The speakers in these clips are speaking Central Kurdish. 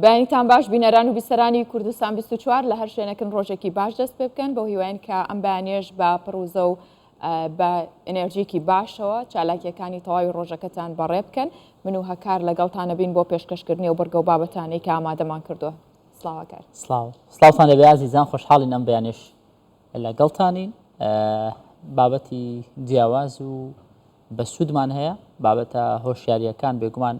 بەیانیتان باش بینەران و بیسەرانی کوردستان 24 لە هەر شوێنێکن ڕۆژێکی باش دەست پێ بکەن بەو هیوایەن کە ئەم بەیانیەش بە پڕوزە و بە ئەنێرجیکی باشەوە چالاکیەکانی تەواوی ڕۆژەکەتان بەڕێ بکەن من و هەکار لەگەڵتانە بین بۆ پێشکەشکردنی و بڕگە و بابەتانەی کە ئامادەمان کردووە سڵاوەکار سڵاو سڵاوتان لەبێ ئازیزان خۆشحاڵین ئەم بەیانیش لەگەڵتانین بابەتی جیاواز و بەسوودمان هەیە بابەتە هۆشیاریەکان بێگومان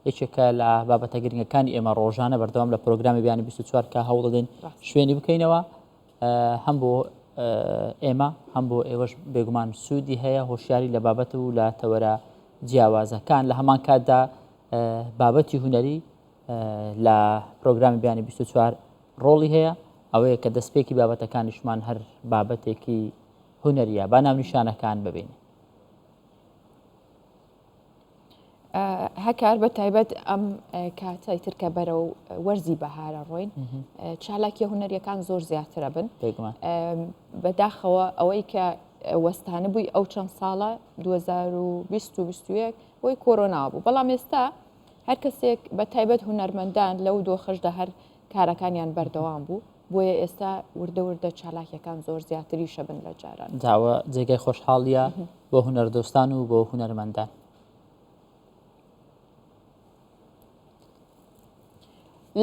یەکێکە لە بابەتە گرنگەکانی ئێمە ڕۆژانە بەردەوام لە پرۆگرامی بیانی 24 کە هەوڵدەدەین شوێنی بکەینەوە هەم بۆ ئێمە هەم بۆ ئێوەش بێگومان سوودی هەیە هۆشیاری لە بابەت و لە تەوەرە جیاوازەکان لە هەمان کاتدا بابەتی هونەری لە پرۆگرامی بیانی 24 ڕۆڵی هەیە ئەوەیە کە دەستپێکی بابەتەکانیشمان هەر بابەتێکی هونەریە با ناونیشانەکان ببینین. هەکار بە تایبەت ئەم کاتەی تر کە بەرەو وەرزی بەهارە ڕۆین چالاکیە هونەریەکان زۆر زیاترە بن بەداخەوە ئەوەی کە وەستانە بووی ئەو چەند ساڵە 2021 بۆی کۆرۆنا بوو بەڵام ئێستا هەر کەسێک بە تایبەت هونەرمەندان لەو دۆخەشدا هەر کارەکانیان بەردەوام بوو بۆیە ئێستا وردە وردە چالاکیەکان زۆر زیاتریشە بن لە جاران. جا ئەوە جێگای خۆشحاڵیە بۆ هونەردۆستان و بۆ هونەرمەندان.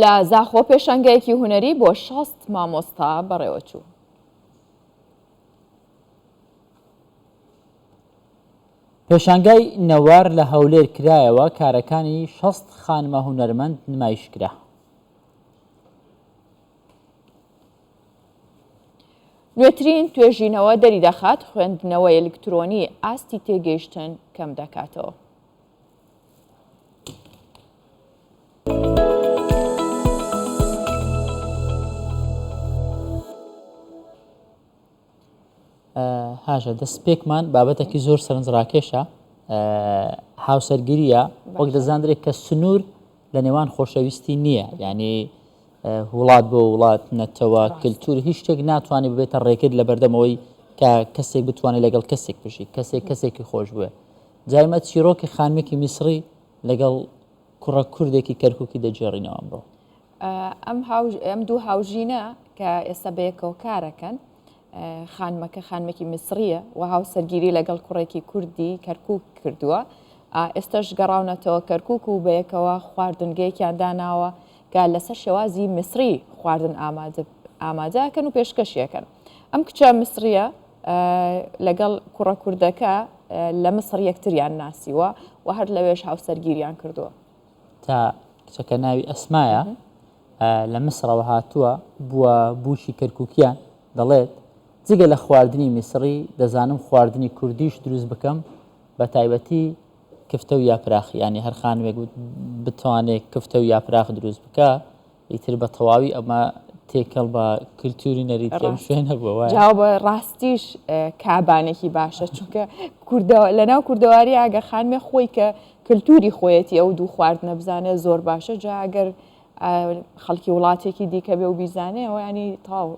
لە زاخۆ پێشانگایەکی هونەری بۆ 60 مامۆستا بەڕێوەچوو. پێشانگای نەوار لە هەولێر کرایەوە، کارەکانی 60 خانمە هونەرمەند نمایشکرا. نوێترین توێژینەوە دەریدەخات خوێندنەوەی ئەلکترۆنی ئاستی تێگەیشتن کەمدەکاتەوە. هاژە دەستپێکمان بابەتێکی زۆر سەرنجڕاکێشە هاوسەرگیریە وەک دەزاندرێت کە سنوور لە نێوان خۆشەویستی نییە یعنی وڵات بۆ وڵات نەتەوە کللتور هیچ شتێک ناتوانێت ببێتە ڕێگر لە بەردەمەوەی کە کەسێک بتوانێت لەگەڵ کەسێک بژی کەسێک کەسێکی خۆش بووە جایمە چیرۆکی خانمێکی میسری لەگەڵ کوڕە کوردێکی کەرککی دەگێڕینەوە ئەمڕۆ ئەم هاوژ ئەم دوو هاوژینە کە ئێستا بەیەکەوە کارەکەن خانمەکە خانمێکی میسریە و هاوسەرگیری لەگەڵ کوڕێکی کوردی کەرکک کردووە ئێستش گەڕاونەتەوە کەرکک و بەیەکەوە خواردنگەیەکیان داناوە کە لەسەر شێوازی میسری خواردن ئامادە ئامادەکەن و پێشکەشیەکەن ئەم کچە میسریە لەگەڵ کوڕە کوردەکە لە مسڕ یەکتریان ناسیوە و هەر لەوێش هاوسەرگیریان کردووە. تا کچەکە ناوی ئەسمایە لە میسڕەوە هاتووە بووە بووکی کەرکووکیان دەڵێت جگە لە خواردنی میسڕی دەزانم خواردنی کوردیش دروست بکەم بە تایبەتی کفتە و یاپراخ یانی هەر خانمێک بتوانێت کفتە و یاپراخ دروست بکە ئیتر بە تەواوی ئەمە تێکەڵ بە کلتوری نەریتی ئەم شوێنە بووە وایە؟ جا بە ڕاستیش کابانێکی باشە چونکە کوردە لەناو کوردەواری ئەگەر خانمێ خۆی کە کلتوری خۆیەتی ئەو دوو خواردنە بزانێ زۆر باشە جا ئەگەر خەڵکی وڵاتێکی دیکە بێ و بیزانێ ئەوە ینی تەواو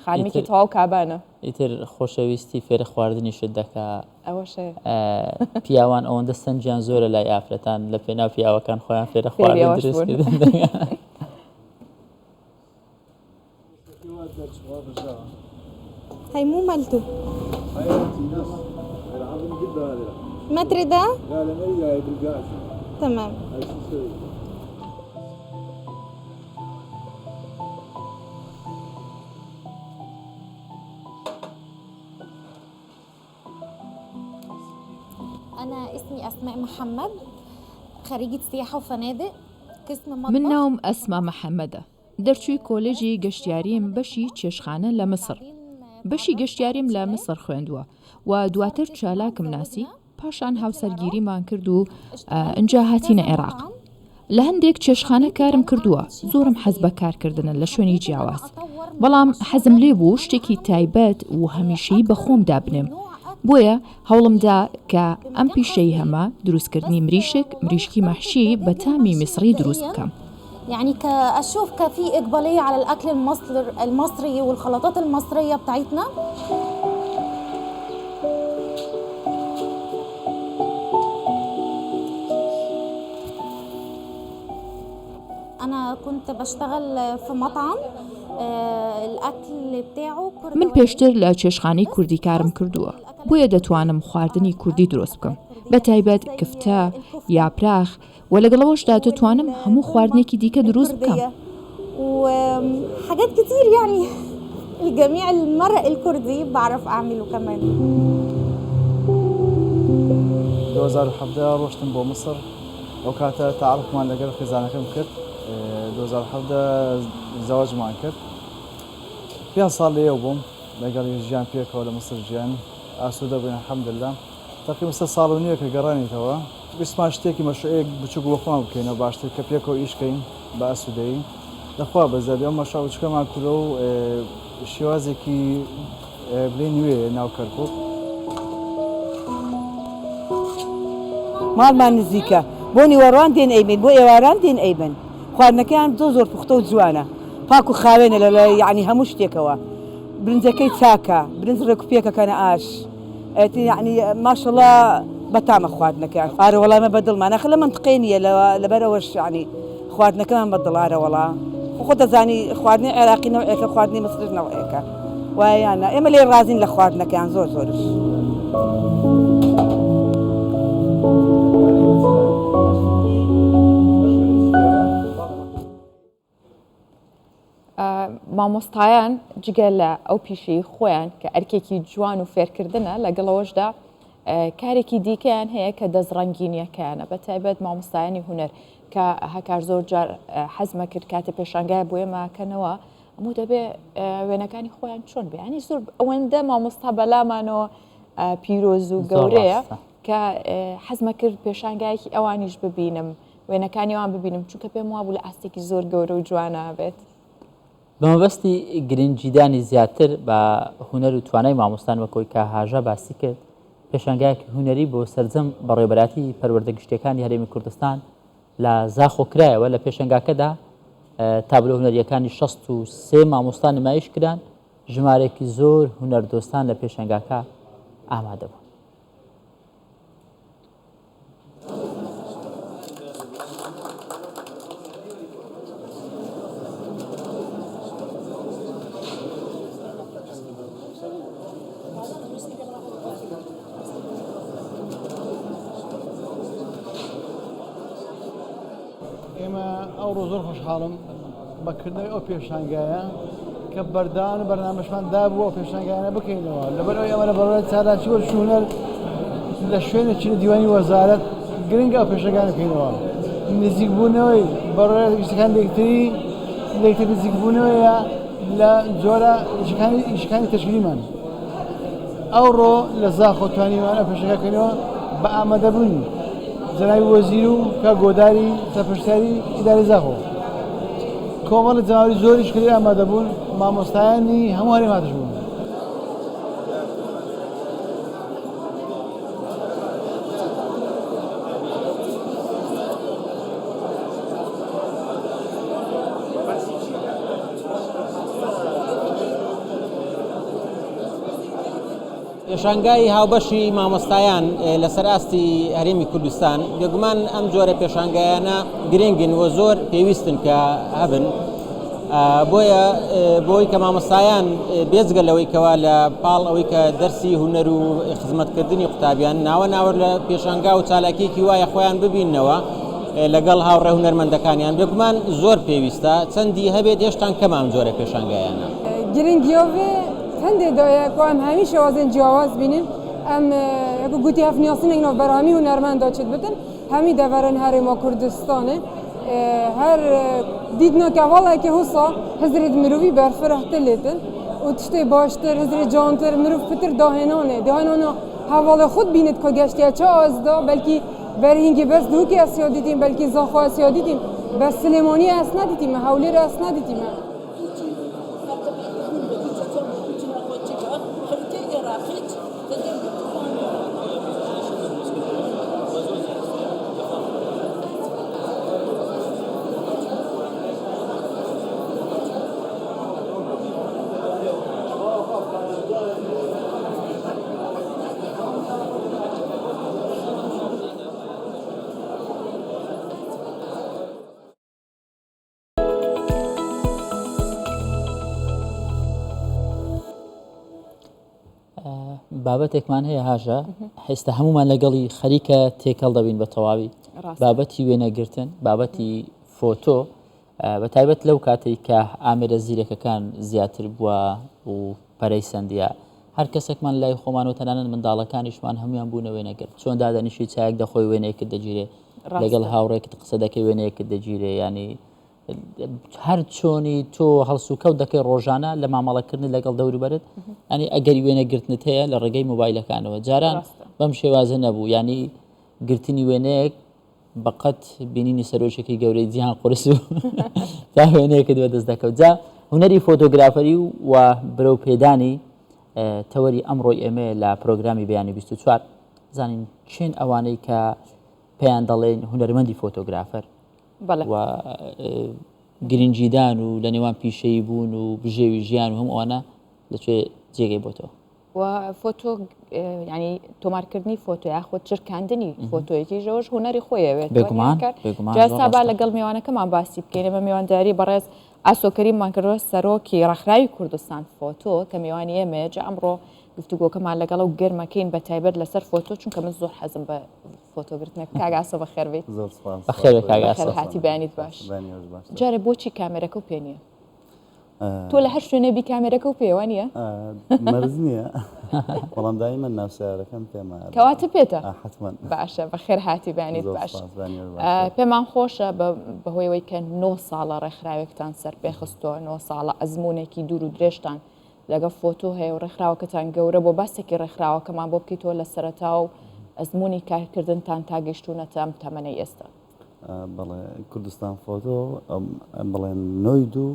خانمێکی تەواو کابانە. ئیتر خۆشەویستی فێرە خواردنیشت دەکا. ئەوەش هەیە. پیاوان ئەوەندە سەنجیان زۆرە لای ئافرەتان لە پێناو پیاوەکان خۆیان فێرە خواردن دروستکردن دەکەن. هاي مو مالته متر ده تمام أنا اسمي أسماء محمد خريجة سياحة وفنادق قسم من مطبخ ناوم ئەسما محەمەدە دەرچووی کۆلێژی گەشتیاریم بەشی چێشتخانە لە میسڕ بەشی گەشتیاریم لە میسڕ خوێندووە و دواتر چالاکم ناسی پاشان هاوسەرگیریمان کرد و ئنجا هاتینە عێراق. لە هەندێک چێشتخانە کارم کردووە، زۆرم حەز بە کارکردنە لە شوێنی جیاواز، بەڵام حەزم لێ بوو شتێکی تایبەت و هەمیشەیی بە خۆم دابنێم، بۆیە هەوڵم دا کە ئەم پیشەی هەمە، دروستکردنی مریشک، مریشکی مەحشی بە تامی میسڕی دروست بکەم. يعني كأشوف كفي إقبالية على الأكل المصري والخلطات المصرية بتاعتنا. أنا كنت بشتغل في مطعم الأكل بتاعه من پێشتر لە چێشتخانەی کوردی کارم کردووە، بۆیە دەتوانم خواردنی کوردی دروست بکەم، بە تایبەت کفتە، یاپراخ و لەگەڵ ئەوەشدا دەتوانم هەموو خواردنێکی دیکە دروست بکەم. وحاجات كتير يعني الجميع المرق الكردي بعرف أعمله كمان. 2017 ڕۆشتم بۆ میسڕ، ئەو کاتە تەعارفمان لەگەڵ خێزانەکەم کرد، 2017 زەواجمان کرد. پێنج ساڵ لێیەو بووم لەگەڵی ژیان پێکەوە لە میسر ژیان ئاسوودە بووین الحمدللە. تەقریبەن سێ ساڵ و نیوێکە گەڕانیتەوە. ویستمان شتێکی مەشروعێک بچووک بۆ خۆمان بکەینەوە باشتر کە پێکەوە ئیش کەین بە ئاسوودەیی. لە خوا بەزیادی ئەو مەشروع بچووکەمان کردووە و شێوازێکی بلێ نوێ ناو کەرکوک. ماڵمان نزیکە بۆ نیوەڕوان دێن ئەیبەین بۆ ئێواران دێن ئەیبەن خواردنەکەیان زۆر زۆر پوختە و جوانە پاک و خاوێنە لە لە یەعنی هەموو شتێکەوە برنجەکەی چاکە برنج ڕێک و پێکەکەنە ئاش ئەتی یەعنی ماشەڵا بەتامە خواردنەکەیان ئارە وەڵا ئێمە بەدڵمان ئاخر لە مەنتقەی نییە لە لەبەرئەوەش یەعنی خواردنەکەمان بەدڵە ئارەوەڵا خۆ خۆت دەزانی خواردنی عێراقی نەوعێکە خواردنی میسریش نەوعێکە وایە یان نا ئێمە لێی ڕازین لە خواردنەکەیان زۆر زۆرش. مامۆستایان جگە لە ئەو پیشەی خۆیان کە ئەرکێکی جوان و فێرکردنە لەگەڵەوەشدا کارێکی دیکەیان هەیە کە دەستڕەنگینیەکەیانە بە تایبەت مامۆستایانی هونەر کە هەکار زۆر جار حەزمە کرد کاتێ پێشانگای بۆ ئێمە کەنەوە هەموو دەبێ وێنەکانی خۆیان چۆن بیانی زۆر ئەوەندە مامۆستا بەلامانەوە پیرۆز و گەورەیە کە حەزمە کرد پێشانگایەکی ئەوانیش ببینم وێنەکانی ئەوان ببینم چونکە پێم وابوو لە ئاستێکی زۆر گەورە و جوانە بێت. بە مەبەستی گرنگیدانی زیاتر بە هونەر و توانای مامۆستان وەک ئەوەی کە هاژە باسی کرد، پێشانگایەکی هونەری بۆ سەرجەم بەڕێوەبەرایەتی پەروەردە گشتییەکانی هەرێمی کوردستان لە زاخۆ کرایەوە، لە پێشانگاکەدا تابلۆ هونەرییەکانی 63 مامۆستا نمایش کران، ژمارەیەکی زۆر هونەردۆستان لە پێشانگاکە ئامادە بوون. ئێمە ئەوڕۆ زۆر خۆشحاڵم بە کردنەوەی ئەو پێشانگایە کە بەردان بەرنامەشمان دابوو ئەو پێشانگایانە بکەینەوە لەبەر ئەوەی ئەمە لە بەڕێوەی چالاکی وەرزش و هونەر لە شوێنێکی لە دیوانی وەزارەت گرنگە ئەو پێشانگایانە بکەینەوە نزیکبوونەوەی بەڕێوەی گشتەکان لەیەکتری لەیەکتر نزیکبوونەوەیە لە جۆرە ئیشەکانی ئیشەکانی تەشکیلیمان ئەوڕۆ لە زاخۆ توانیمان ئەو پێشەکە بکەینەوە بە ئامادەبوونی جەنابی وەزیر و کاک گۆداری سەرپەرشتیاری ئیدارەی زاخۆ کۆمەڵی جەماوەری زۆریش کە لێرە ئامادەبوون مامۆستایانی هەموو هەرێم هاتش بوون. پێشانگای هاوبەشی مامۆستایان لەسەر ئاستی هەرێمی کوردستان، بێگومان ئەم جۆرە پێشانگایانە گرنگن و زۆر پێویستن کە هەبن، بۆیە بۆی کە مامۆستایان بێجگە لەوەی کەوا لە پاڵ ئەوەی کە دەرسی هونەر و خزمەتکردنی قوتابیان ناوە ناوە لە پێشانگا و چالاکیەکی وایە خۆیان ببیننەوە لەگەڵ هاوڕێ هونەرمەندەکانیان بێگومان زۆر پێویستە چەندی هەبێت هێشتان کەمە ئەم جۆرە پێشانگایانە. گرنگیا وێ هەندێ دایە کو ئەم هەمی شێوازێن جیاواز بینن ئەم یەکو گوتی هەفنیاسینێک ناوبەر هەمی هونەرمەندا چێت بتن هەمی دەڤەرن هەرێما کوردستانێ هەر دیتنا کەڤاڵێکی هوسا هزرێت مروی بەرفرەهتر لێتن و تشتێ باشتر هزرێ جوانتر مرۆڤ پتر داهێنانێ داهێنانە هەواڵێ خود بینێت کە گەشتیە چ ئازدا بەلکی بەرهینگی بەس دهوکی ئەسیا دیتیم بەلکی زاخۆ ئەسیا دیتیم بەس سلێمانی ئەس نەدیتیمە هەولێر ئەس نەدیتیمە. بابەتێکمان هەیە هاژە هێستا هەمومان لەگەڵی خەریکە تێکەڵ دەبین بە تەواوی بابەتی وێنەگرتن بابەتی فۆتۆ بە تایبەت لەو کاتێک کە ئامێرە زیرەکەکان زیاتر بووە و پەرەی سەندیە هەر کەسێکمان لای خۆمان و تەنانەت منداڵەکانیشمان هەمویان بوونە وێنەگر چۆن دادەنیشی چایەک دەخۆی وێنەیەکت دەگیرێ لەگەڵ هاوڕێکت قسە دەکەی وێنەیەکت دەگیرێ ینی هەر چۆنی تۆ هەڵسوکەوت دەکەی ڕۆژانە لە مامەڵەکردن لەگەڵ دەوروبەرت ئەنی ئەگەری وێنەگرتنت هەیە لە ڕێگەی مۆبایلەکانەوە جاران بەم شێوازە نەبوو ینی گرتنی وێنەیەک بەقەت بینینی سەرۆکێکی گەورەی جیهان قورس و تا وێنەیەکت بەدەست دەکەوت جا هونەری فۆتۆگرافەری و برەو پێدانی تەوەری ئەمڕۆی ئێمەیە لە پرۆگرامی بەیانی 24 زانین چێن ئەوانەی کە پێیان دەڵێن هونەرمەندی فۆتۆگرافەر و گرنگیدان و لە نێوان پیشەیی بوون و بژێوی ژیان و هەموو ئەوانە لەکوێ جێگەی بۆتەوە؟ و فۆتۆ ینی تۆمارکردنی فۆتۆ یاخود چرکاندنی فۆتۆیەکی ژەوەش هوەری خۆیەوێت بێگومان با لەگەڵ میوانەکەمان باسی بکەین بە میوانداری بەڕێز ئاسۆکەریممان کردووە سەرۆکی ڕێکخراوی کوردستان فۆتۆ کە میوانی ئێمەیە جا ئەمڕۆ گفتوگۆکەمان لەگەڵ و گەرمەکەین بە تایبەت لەسەر فۆتۆ چونکە من زۆر حەزم بە فۆتۆگرتنە کاک ئاسۆ بەخێربێیت. زۆر سوپاس. بەخێربێی کاک ئاسۆ. بەخێر هاتی بەیانیت باش. جارێ بۆچی کامێرەکە و پێ نییە؟ تۆ لە هەر شوێنێ بی کامێرەکە و پێوە نییە؟ مەرج نییە بەڵام دایمە ناو سیارەکەم پێمە. کەواتە پێتە؟ حەتمەن. باشە بەخێر هاتی بەیانیت باش. پێمان خۆشە بەهۆی ئەوەی کە نۆ ساڵە ڕێکخراوێکتان سەرپێ خستووە نۆ ساڵە ئەزموونێکی دوور و درێژتان لەگەڵ فۆتۆ هەیە و ڕێکخراوەکەتان گەورە بۆ باسێکی ڕێکخراوەکەمان بۆ بکەیتەوە لە سەرەتا و ئەزموونی کارکردنتان تا گەیشتوونەتە ئەم تەمەنەی ئێستا. بەڵێ کوردستان فۆتۆ بڵێن نۆی دوو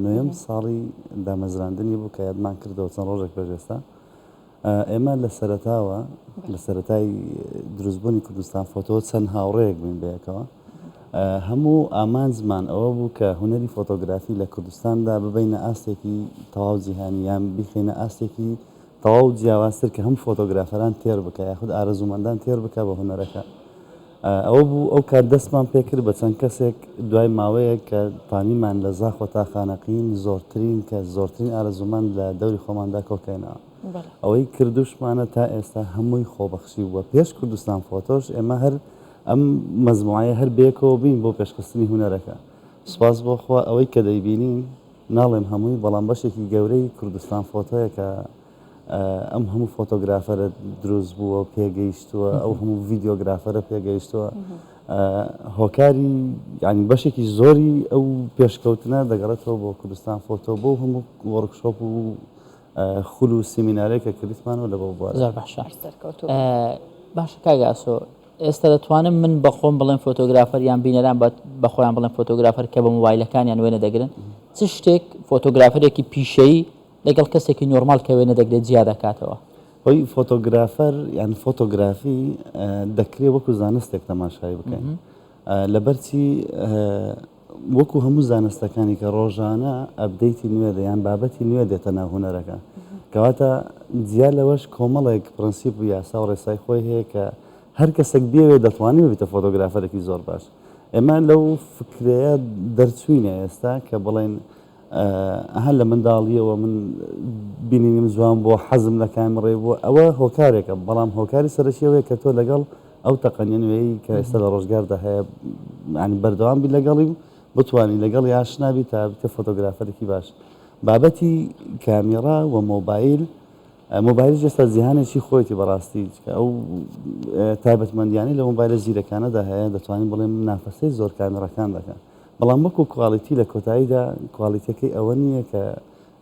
نۆیەم ساڵی دامەزراندنی بوو کە یادمان کردەوە چەند ڕۆژێک پێش ئێستا ئێمە لە سەرەتاوە لە سەرەتای دروستبوونی کوردستان فۆتۆ چەند هاوڕێیەک بووین بەیەکەوە هەموو ئامانجمان ئەوە بوو کە هونەری فۆتۆگرافی لە کوردستاندا ببەینە ئاستێکی تەواو جیهانی یان بیخەینە ئاستێکی تەواو جیاوازتر کە هەم فۆتۆگرافەران تێر بکە یاخود ئارەزوومەندان تێر بکە بە هونەرەکە. ئەوە بوو ئەو کات دەستمان پێکرد بە چەند کەسێک دوای ماوەیەک کە توانیمان لە زاخۆ تا خانەقین زۆرترین کەس زۆرترین ئارەزوومەند لە دەوری خۆماندا کۆکەینەوە. ئەوەی کردوشمانە تا ئێستا هەمووی خۆبەخشی بووە. پێش کوردستان فۆتۆش ئێمە هەر ئەم مەجموعەیە هەر بەیەکەوە بووین بۆ پێشخستنی هونەرەکە. سوپاس بۆ خوا ئەوەی کە دەیبینین ناڵێم هەمووی بەڵام بەشێکی گەورەی کوردستان فۆتۆیە کە ئەم هەموو فۆتۆگرافەرە دروست بووە و پێگەیشتووە ئەو هەموو ڤیدیۆگرافەرە پێگەیشتووە هۆکاری ینی بەشێکی زۆری ئەو پێشکەوتنە دەگەڕێتەوە بۆ کوردستان فۆتۆ بۆ هەموو وۆرکشۆپ و خول و سیمینارێک کە کردیتمانەوە لە بۆ بوارە. زۆر باشە باشە کاک ئاسۆ ئێستا دەتوانم من بە خۆم بڵێم فۆتۆگرافەر یان بینەران بە خۆیان بڵێن فۆتۆگرافەر کە بە مۆبایلەکانیان وێنە دەگرن چ شتێک فۆتۆگرافەرێکی پیشەیی لەگەڵ کەسێکی نۆرمال کە وێنە دەگرێت جیا دەکاتەوە؟ هۆی فۆتۆگرافەر یان فۆتۆگرافی دەکرێ وەکو زانستێک تەماشای بکەین لەبەرچی وەکو هەموو زانستەکانی کە ڕۆژانە update ی نوێ دێ یان بابەتی نوێ دێتە ناو هونەرەکە کەواتە جیا لەوەش کۆمەڵێک پرەنسیپ و یاسا و ڕێسای خۆی هەیە کە هەر کەسێک بیەوێت دەتوانێت ببیتە فۆتۆگرافەرێکی زۆر باش ئێمە لەو فکرەیە دەرچوینە ئێستا کە بڵێن ئەها لە منداڵیەوە من بینینیم جوان بووە حەزم لە کامڕێ بووە ئەوە هۆکارێکە بەڵام هۆکاری سەرەکی ئەوەیە کە تۆ لەگەڵ ئەو تەقەنیە نوێی کە ئێستا لە ڕۆژگاردا هەیە یانی بەردەوام بی لەگەڵی و بتوانی لەگەڵی ئاشنا بی تا بتە فۆتۆگرافەرێکی باش بابەتی کامیڕا و مۆبایل مۆبایلیش ئێستا جیهانێکی خۆیەتی بەڕاستی چکە ئەو تایبەتمەندیانەی لە مۆبایلە زیرەکانەدا هەیە دەتوانین بڵێم منافەسەی زۆر کامیڕەکان دەکەن بەڵام وەکو quality لە کۆتاییدا quality ەکەی ئەوە نییە کە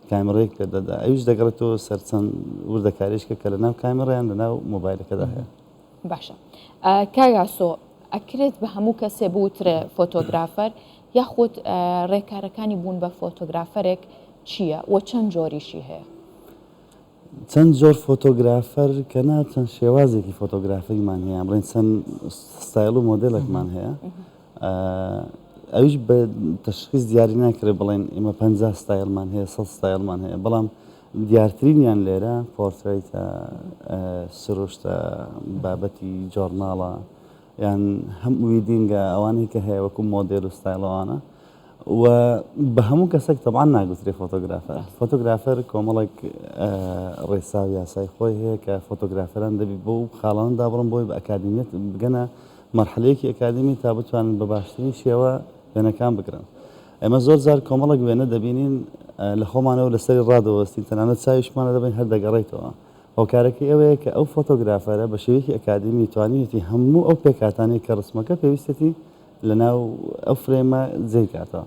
کامێڕەیەک پێت دەدا ئەویش دەگەڕێتەوە سەر چەند وردەکاریشکە کە لەناو کامێڕە یان لەناو مۆبایلەکەدا هەیە. باشە کاک ئاسۆ ئەکرێت بە هەموو کەسێ بوترێ فۆتۆگرافەر یاخود ڕێکارەکانی بوون بە فۆتۆگرافەرێک چییە و چەند جۆریشی هەیە؟ چەند جۆر فۆتۆگرافەر کە نا چەند شێوازێکی فۆتۆگرافیمان هەیە بڵێن چەند ستایل و مۆدێلێکمان هەیە ئەویش بە تەشخیص دیاری ناکرێت بڵێن ئێمە 50 ستایلمان هەیە 100 ستایلمان هەیە بەڵام دیارترینیان لێرە پۆرترەیتە سروشتە بابەتی journal ە یان هەم wedding ە ئەوانەی کە هەیە وەکو مۆدێل و ستایلەوانە. و بە هەموو کەسێک تەبعەن ناگوترێ فۆتۆگرافەر. فۆتۆگرافەر کۆمەڵێک ڕێسا و یاسای خۆی هەیە کە فۆتۆگرافەران دەبی بەو خاڵانەدا بڕۆن بۆی بە ئەکادیمیەت بگەنە مەرحەلەیەکی ئەکادیمی تا بتوانن بە باشترین شێوە وێنەکان بگرن. ئێمە زۆر جار کۆمەڵێک وێنە دەبینین لە خۆمانەوە لەسەری ڕادەوەستین تەنانەت چاویشمانە دەبەین هەر دەگەڕێیتەوە. هۆکارەکەی ئەوەیە کە ئەو فۆتۆگرافەرە بە شێوەیەکی ئەکادیمی توانیویەتی هەموو ئەو پێکهاتانەی کە ڕسمەکە پێویستیەتی لەناو ئەو frame ە جێی کاتەوە.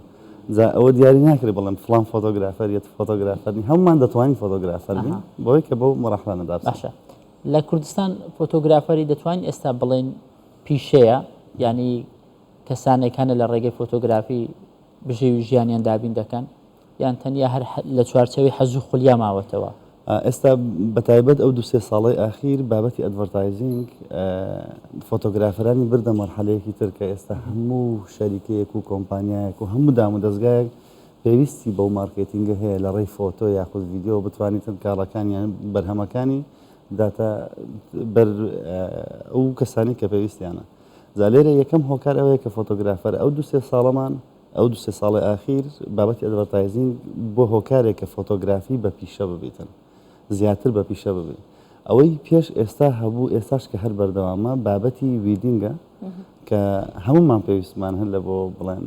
جا ئەوە دیاری ناکرێت بڵێم فڵان فۆتۆگرافەر یەت فۆتۆگرافەر نی، هەموومان دەتوانین فۆتۆگرافەر بین بەوەی کە بەو مەرحەلانەدا بچین. باشە لە کوردستان فۆتۆگرافەری دەتوانین ئێستا بڵێین پیشەیە؟ یانی کەسانێک هەنە لە ڕێگەی فۆتۆگرافی بژێوی ژیانیان دابین دەکەن؟ یان تەنیا هەر لە چوارچێوەی حەز و خولیا ماوەتەوە؟ ئێستا بەتایبەت ئەو دوو سێ ساڵەی ئاخیر بابەتی advertising فۆتۆگرافەرانی بردە مەرحەلەیەکی تر کە ئێستا هەموو شەریکەیەک و کۆمپانیایەک و هەموو دامودەزگایەک پێویستی بەو مارکێتینگە هەیە لە ڕێی فۆتۆ یاخود ڤیدیۆ بتوانیتن کاڵاکان یان بەرهەمەکانی بداتە بەر ئەو کەسانی کە پێویستیانە. جا لێرە یەکەم هۆکار ئەوەیە کە فۆتۆگرافەر ئەو دوو سێ ساڵەمان ئەو دوو سێ ساڵەی ئاخیر بابەتی advertising بۆ هۆکارێک کە فۆتۆگرافی بە پیشە ببیتن زیاتر بە پیشە ببی ئەوەی پێش ئێستا هەبوو ئێستاش کە هەر بەردەوامە بابەتی wedding ە کە هەمومان پێویستمان هەر لە بۆ بڵێن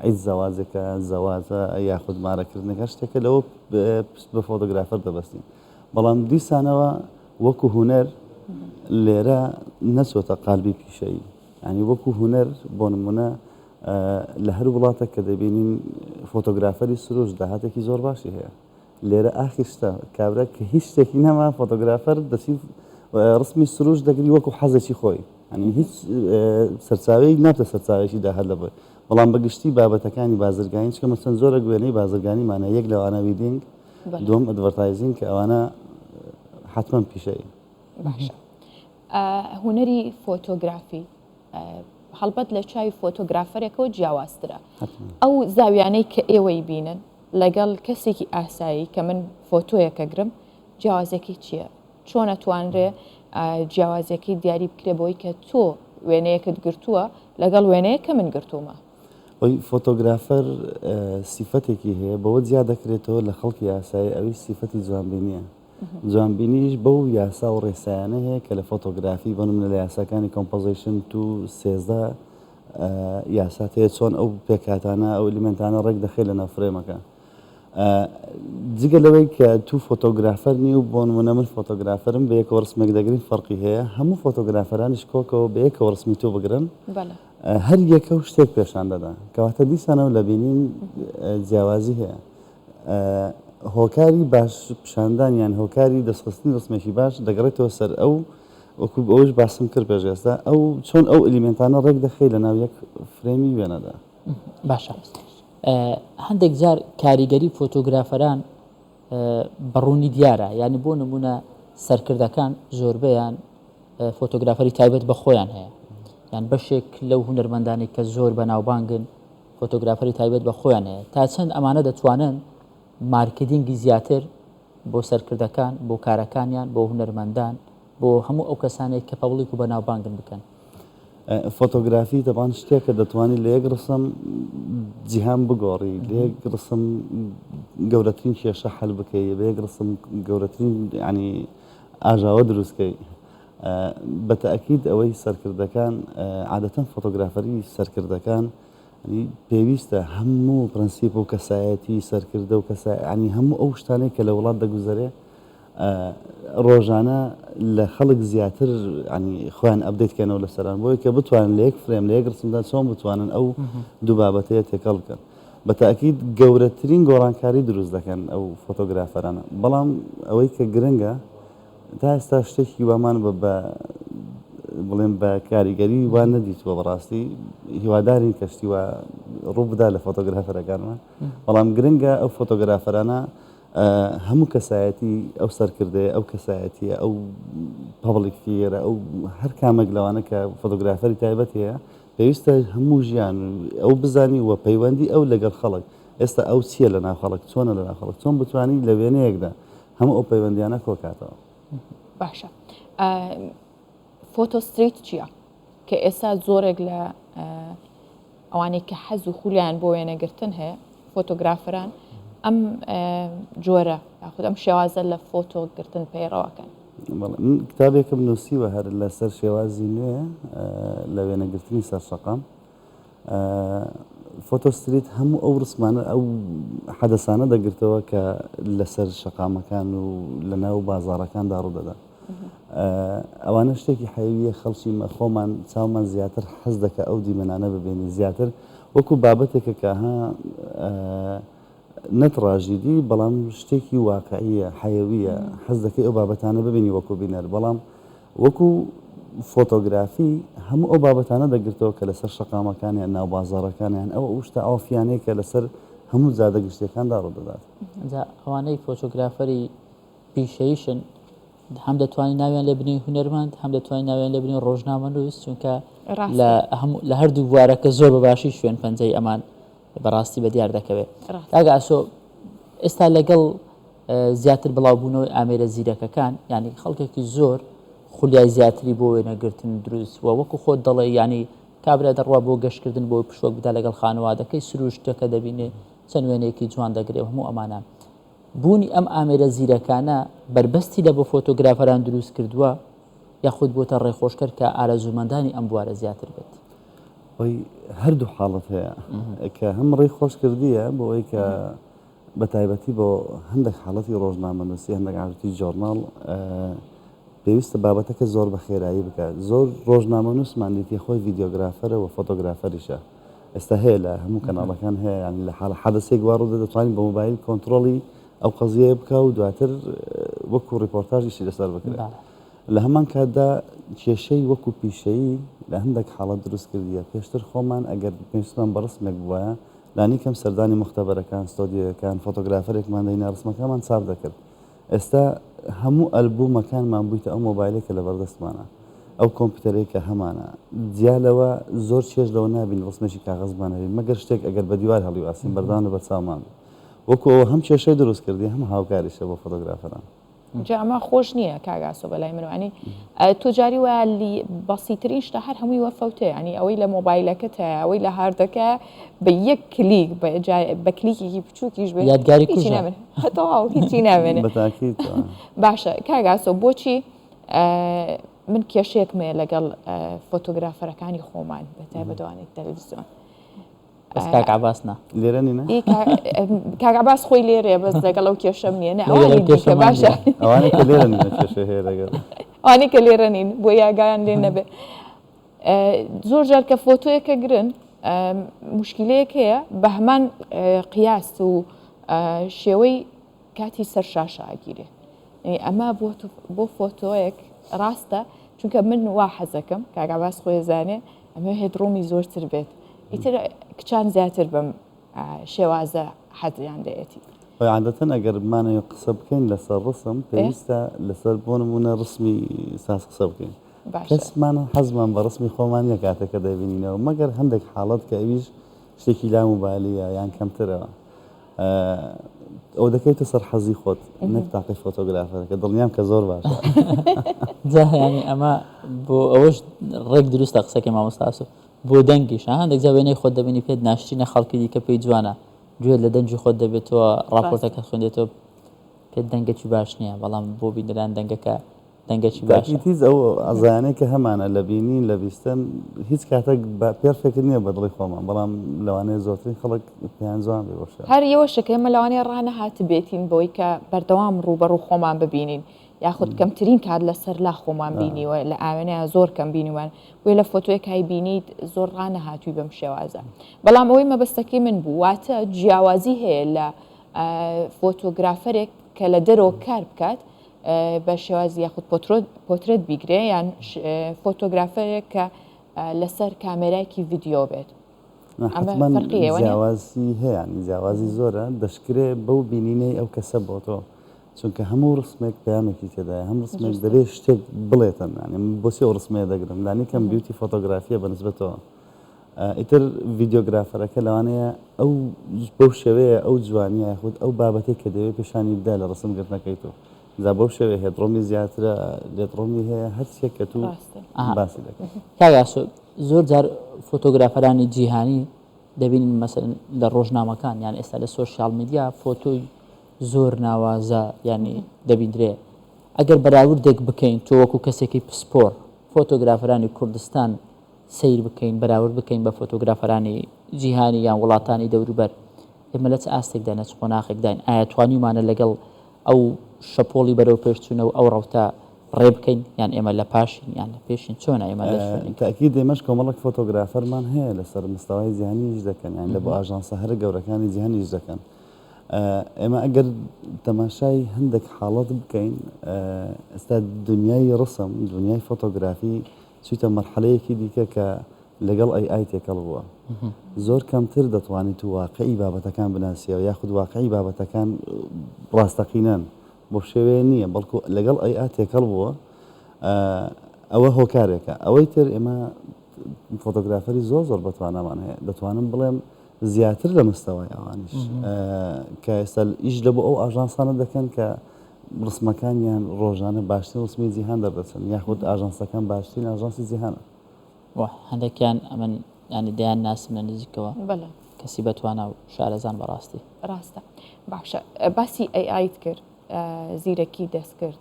عید زەواجێکە زەواجە یاخود مارەکردنەکە شتێکە لەوە پشت بە فۆتۆگرافەر دەبەستین بەڵام دیسانەوە وەکو هونەر لێرە نەچۆتە قالبی پیشەیی یانی وەکو هونەر بۆ نمونە لە هەر وڵاتێک کە دەبینین فۆتۆگرافەری سروشت داهاتێکی زۆر باشی هەیە لێرە ئاخیر شتە کابرا کە هیچ شتێکی نەما فۆتۆگرافەر دەچی ڕسمی سروشت دەگری وەکو حەزێکی خۆی یعنی هیچ سەرچاوەیەک نابتە سەرچاوێکی داهات لە بۆی بەڵام بەگشتی بابەتەکانی بازرگانی چکە مەسەن زۆرە وێنەی بازرگانیمانە یەک لەوانە wedding دووەم advertising کە ئەوانە حتمما پیشەیە باشە هونەری فۆتۆگرافی هەڵبەت لە چاوی فۆتۆگرافەرێکەوە جیاوازترە ئەو زاویانەی کە ئێوەی بینن لەگەڵ کەسێکی ئاسایی کە من فۆتۆیەکە گرم جیاوازەکەی چییە؟ چۆن ئەتوانرێ جیاوازیەکەی دیاری بکرێ بۆی کە تۆ وێنەیەکت گرتووە لەگەڵ وێنەیە کە من گرتوومە؟ ئەوی فۆتۆگرافەر سیفەتێکی هەیە بەوە جیا دەکرێتەوە لە خەڵکی ئاسایی ئەویش سیفەتی جوانبینیە جوانبینیش بەو یاسا و ڕێسایانە هەیە کە لە فۆتۆگرافی بۆ نمونە لە یاساکانی composition تو 13 یاسات هەیە چۆن ئەو پێکهاتانە ئەو element انە ڕێک دەخەی لە ناو frame ەکە جگە لەوەی کە تو فۆتۆگرافەر نی و بۆ نمونە من فۆتۆگرافەرم بە یەکەوە ڕسمێک دەگرین فەرقی هەیە هەموو فۆتۆگرافەرانیش کۆکەوە بە یەکەوە ڕسمی تۆ بگرن هەر یەکە و شتێک پێشان دەدا کەواتە دیسانەوە لە بینین جیاوازی هەیە هۆکاری باش پیشاندان یان هۆکاری دەستخستنی ڕسمێکی باش دەگەڕێتەوە سەر ئەو وەکو ئەوش باسم کرد پێش ئێستا ئەو چۆن ئەو element انە ڕێک دەخەی لە ناو یەک frame ی وێنەدا. باشە هەندێک جار کاریگەری فۆتۆگرافەران بەڕوونی دیارە یعنی بۆ نمونە سەرکردەکان زۆربەیان فۆتۆگرافەری تایبەت بە خۆیان هەیە یان بەشێک لەو هونەرمەندانی کە زۆر بەناوبانگن فۆتۆگرافەری تایبەت بە خۆیان هەیە تا چەند ئەمانە دەتوانن مارکتینگی زیاتر بۆ سەرکردەکان بۆ کارەکانیان بۆ هونەرمەندان بۆ هەموو ئەو کەسانێک کە public و بەناوبانگن بکەن. فۆتۆگرافی تەبان شتێکە دەتوانانی لە یەک ڕسم جیهان بگۆڕی لە یەک ڕسم گەورەترین کێشە حل بکەی بە یەک ڕسم گەورەترین ینی ئاژاوە دروستکەی بە تەئکید ئەوەی سەرکردەکان عادەتەن فۆتۆگرافەری سەرکردەکان پێویستە هەموو پرەنسیپ و کەسایەتی سەرکردە و کەسانی هەموو ئەو شتانەی کە لە وڵات دەگوزەرێ ڕۆژانە لە خەڵک زیاتر ینی خۆیان update کەنەوە لە سەران بۆی کە بتوانن لە یەک frame لە یەک ڕسمدا چۆن بتوانن ئەو دوو بابەتەیە تێکەڵ بکەن بە تاکید گەورەترین گۆڕانکاری دروست دەکەن ئەو فۆتۆگرافەرانە بەڵام ئەوەی کە گرنگە تا ئێستا شتێکی وامان بە بە بڵێم بە کاریگەری وا نەدیتووە بەڕاستی هیوادارین کە شتی وا ڕوو بدا لە فۆتۆگرافەرەکانمان بەڵام گرنگە ئەو فۆتۆگرافەرانە هەموو کەسایەتی ئەو سەرکردەیە ئەو کەسایەتیە ئەو public figure ە ئەو هەر کامێک لەوانە کە فۆتۆگرافەری تایبەت هەیە پێویستە هەموو ژیان ئەو بزانی و پەیوەندی ئەو لەگەڵ خەڵک ئێستا ئەو چییە لە ناو خەڵک چۆنە لە ناو خەڵک چۆن بتوانی لە وێنەیەکدا هەموو ئەو پەیوەندیانە کۆکاتەوە. باشە photo street چییە؟ کە ئێستا زۆرێک لە. ئەوانەی کە حەز و خولیان بۆ وێنەگرتن هەیە فۆتۆگرافەران ئەم جۆرە یاخود ئەم شێوازە لە فۆتۆ گرتن پەیڕەوەکەن. من کتابێکم نووسیوە هەر لەسەر شێوازی نوێ لە وێنەگرتنی سەر شەقام. فۆتۆ street هەموو ئەو ڕسمانە ئەو حەدەسانە دەگرتەوە کە لەسەر شەقامەکان و لە ناو بازاڕەکاندا ڕوودەدا. ئەوانە شتێکی حەیویە خەڵکی خۆمان چاومان زیاتر حەز دەکە ئەو دیمەنانە ببینی زیاتر وەکو بابەتێکە کە ها نە تڕاژیدی بەڵام شتێکی واقعیە حەیەویە حەز دەکەی ئەو بابەتانە ببینی وەکو بینەر بەڵام وەکو فۆتۆگرافی هەموو ئەو بابەتانە دەگرتەوە کە لەسەر شەقامەکان یان ناو بازاڕەکان یان ئەو ئەو شتە عۆفیانەی کە لەسەر هەموو جادە گشتیەکاندا ڕوودەدات. جا ئەوانەی فۆتۆگرافەری پیشەییشن هەم دەتوانین ناویان لێ بنێین هونەرمەند هەم دەتوانین ناویان لێ بنێین ڕۆژنامەنووس چونکە لە هەموو لە هەردوو بوارەکە زۆر بە باشی شوێن پەنجەی ئەمان بەڕاستی بە دیار دەکەوێت کاک ئاسۆ ئێستا لەگەڵ زیاتر بڵاوبوونەوەی ئامێرە زیرەکەکان یعنی خەڵکێکی زۆر خولیای زیاتری بۆ وێنەگرتن دروست وە وەکو خۆت دەڵێ ینی کابرا دەڕوا بۆ گەشتکردن بۆ پشوەک بدا لەگەڵ خانەوادەکەی سروشتەکە دەبینێ چەند وێنەیەکی جوان دەگرێ هەموو ئەمانە بوونی ئەم ئامێرە زیرەکانە بەربەستی لە بۆ فۆتۆگرافەران دروست کردووە یاخود بۆتە ڕێخۆشکەر کە ئارەزوومەندانی ئەم بوارە زیاتر بێت؟ خۆی هەردوو حاڵەت هەیە کە هەم ڕێی خۆش کردیە بۆ ئەوەی کە بە تایبەتی بۆ هەندێک حاڵەتی ڕۆژنامەنووسی هەندێک حاڵەتی جۆرناڵ پێویستە بابەتەکە زۆر بە خێرایی بکات زۆر ڕۆژنامەنووسمان دیتی خۆی ڤیدیۆگرافەرە و فۆتۆگرافەریشە ئێستا هەیە لە هەموو کەناڵەکان هەیە یانی لە حاڵە حەدەسێک وا ڕوودە دەتوانین بە مۆبایل کۆنتڕۆڵی ئەو قەزیەیە بکا و دواتر وەکو ڕیپۆرتاژ ئیشی لەسەر بکرێت لە هەمان کاتدا کێشەی وەکو پیشەیی لە هەندێک حاڵەت دروست کردیە پێشتر خۆمان ئەگەر پێویستمان بە ڕسمێک بوایە لانی کەم سەردانی مختبەرەکان ستۆدیۆیەکان فۆتۆگرافەرێکمان دەینا ڕسمەکانمان چاپ دەکرد ئێستا هەموو ئەلبومەکانمان بوویتە ئەو مۆبایلەی کە لەبەردەستمانە، ئەو کۆمپیوتەرەی کە هەمانە. جیا لەوە زۆر چێژ لەوە نابینین ڕسمێکی کاغەزمان هەبێت، مەگەر شتێک ئەگەر بە دیوار هەڵیواسین بەردەوام لەبەرچاومان بێت. وەکو ئەوە هەم کێشەی دروست کردیە هەم هاوکاریشە بۆ فۆتۆگرافەران. جا ئەمە خۆش نییە کاک ئاسۆ بەلای منەوە ینی تۆ جاری وایە بەسیترین شتە هەر هەمووی وەفەوتێ ینی ئەوەی لە مۆبایلەکەت هەیە ئەوەی لە هاردەکە بە یەک کلیک بە کلیکێکی بچووکیش بێت یادگاری کوژە تەواو هیچی نامێنێ باشە کاک ئاسۆ بۆچی من کێشەیەکم هەیە لەگەڵ فۆتۆگرافەرەکانی خۆمان بە تایبەت ئەوانەی تەلەڤیزیۆن بەس کاک عەباس نا لێرە نینە؟ کاک عەباس خۆی لێرەیە بەس لەگەڵ ئەو کێشەم نییە نە ئەوانی دیکە باشە ئەوانەی کە لێرە نینە کێشە هەیە لەگەڵ ئەوانەی کە لێرە نین بۆ یاگایان لێ نەبێ زۆر جار کە فۆتۆیەکە گرن مشکلەیەک هەیە بە هەمان قیاس و شێوەی کاتی سەر شاشە ئەگیرێ ئەمە بۆ فۆتۆیەک ڕاستە چونکە من وا حەزەکەم کاک عەباس خۆی زانێ ئەمە headroom ی زۆرتر بێت ئیتر کچان زیاتر بەم شێوازە حەزیان لێیەتی. خۆی عادەتەن ئەگەر بمانەوێت قسە بکەین لەسەر ڕسم پێویستە لەسەر بۆ نموونە ڕسمی ساز قسە بکەین کەسمان حەزمان بە ڕسمی خۆمان نیە کاتێک کە دەبینینەوە مەگەر هەندێک حاڵەت کە ئەویش شتێکی لا موبالیە یان کەمترەوە ئەو دەکەوتە سەر حەزی خۆت نەک تاقی فۆتۆگرافەرەکە دڵنیام کە زۆر باشە جا یانی ئەمە بۆ ئەوەش ڕێک دروستە قسەکەی مامۆستا ئاسۆ بۆ دەنگیش ها هەندێک جا وێنەی خۆت دەبینی پێت ناشرینە خەڵکی دیکە پێی جوانە گوێت لە دەنگی خۆت دەبێتەوە ڕاپۆرتەکە خوێندێتەوە پێت دەنگەکی باش نییە بەڵام بۆ بینەران دەنگەکە دەنگەکی باشە. تاکید هیچ ئەو ئەزایانەی کە هەمانە لە بینین لە بیستن هیچ کاتێک بە perfect نییە بە دڵی خۆمان بەڵام لەوانەیە زۆرترین خەڵک پێیان جوان بێ بەو شێوە. هەر یەوەشە کە ئێمە لەوانەیە ڕانەهاتبێتین بەوەی کە بەردەوام ڕووبەڕوو خۆمان ببینین یاخود کەمترین کات لەسەر لا خۆمان بینیوە لە ئاوێنەیا زۆر کەم بینیومان بۆیە لە فۆتۆیەکای بینیت زۆر ڕانەهاتووی بەم شێوازە بەڵام ئەوەی مەبەستەکەی من بوو واتە جیاوازی هەیە لە فۆتۆگرافەرێک کە لە دەرەوە کار بکات بە شێوازی یاخود پۆترێت بیگرێ یان فۆتۆگرافەرێک کە لەسەر کامێرایکی ڤیدیۆ بێت جیاوازی هەیە جیاوازی زۆرە دەشکرێ بەو بینینەی ئەو کەسە بۆ تۆ چونکە هەموو ڕسمێک پەیامێکی تێدایە هەم ڕسمێک دەبێت شتێک بڵێتن بۆچی ئەو ڕسمەیە دەگرم لانی کەم beauty فۆتۆگرافیە بەنسبەتەوە ئیتر ڤیدیۆگرافەرەکە لەوانەیە ئەو بەو شێوەیە ئەو جوانیە یاخود ئەو بابەتەی کە دەیەوێت پیشانی بدا لە ڕسم گرتنەکەی تۆ جا بەو شێوەیە headroom ی زیاترە Lightroom ی هەیە هەرچیەک کە تو ڕاستە باسی دەکەی. کاک ئاسۆ زۆر جار فۆتۆگرافەرانی جیهانی. دەبینین مەسەلەن لە ڕۆژنامەکان یان ئێستا لە سۆشیال میدیا فۆتۆی زۆر ناوازە یانی دەبیندرێ ئەگەر بەراوردێک بکەین تۆ وەکو کەسێکی پسپۆر فۆتۆگرافەرانی کوردستان سەیر بکەین بەراورد بکەین بە فۆتۆگرافەرانی جیهانی یان وڵاتانی دەوروبەر ئێمە لە چ ئاستێکداین لە چ قۆناخێکداین ئایا توانیومانە لەگەڵ ئەو شەپۆڵی بەرەو پێشچوونە و ئەو ڕەوتە ڕێ بکەین یان ئێمە لە پاشین یان لە پێشین چۆنە ئێمە لە شوێنێک تەئکید ئێمەش کۆمەڵێک فۆتۆگرافەرمان هەیە لەسەر مستەوای جیهانی ئیش دەکەن یان لە بۆ ئاژانسە هەرە گەورەکانی جیهان ئیش دەکەن ئێمە ئەگەر تەماشای هەندێک حاڵەت بکەین ئێستا دنیای ڕسم دنیای فۆتۆگرافی چیتە مەرحەلەیەکی دیکە کە لەگەڵ ئەی ئای تێکەڵ بووە زۆر کەمتر دەتوانیت و واقعی بابەتەکان بناسیەوە یاخود واقعی بابەتەکان ڕاستەقینەن بۆ شێوەیە نییە بەڵکو لەگەڵ ئەی ئا تێکەڵ بووە ئەوە هۆکارێکە ئەوەی تر ئێمە فۆتۆگرافەری زۆر زۆر بەتوانامان هەیە دەتوانم بڵێم زیاتر لە مستەوای ئەوانیش کە ئێستا ئیش لە بۆ ئەو ئاژانسانە دەکەن کە ڕسمەکانیان ڕۆژانە باشترین ڕسمی جیهان دەردەچن یاخود ئاژانسەکان باشترین ئاژانسی جیهانە. وە هەندێکیان ئەمن یانی دەیان ناسم لە نزیکەوە بەڵێ. کەسی بەتوانا و شارەزان بەڕاستی. ڕاستە باشە باسی ئەی ئایت کرد زیرەکی دەستکرد